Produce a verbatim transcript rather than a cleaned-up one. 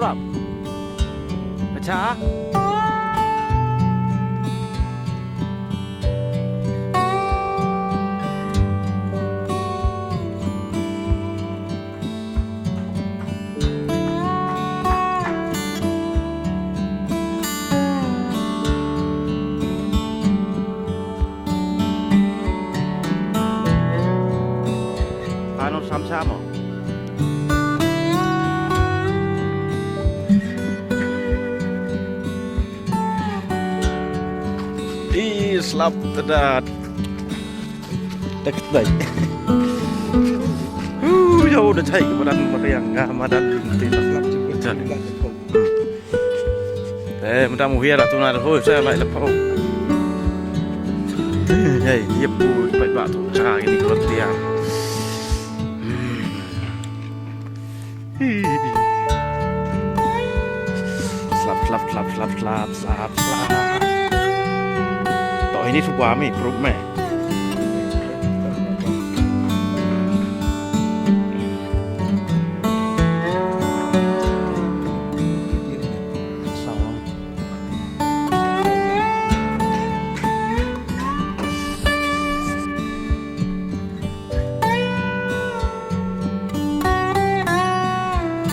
Bap. Bacha. Ano sam-sam mo. Ih, slap tedat. Tek dai. Uh, ya udah cai madan, madan, madan. Slap tedat. Eh, mada mu hiar tu na ho sa lai la pau. Hei, dia pu pai ba tu cha ini kerotian. Slap, slap, slap, slap, slap, slap, slap. To ini tu kami, perut meh.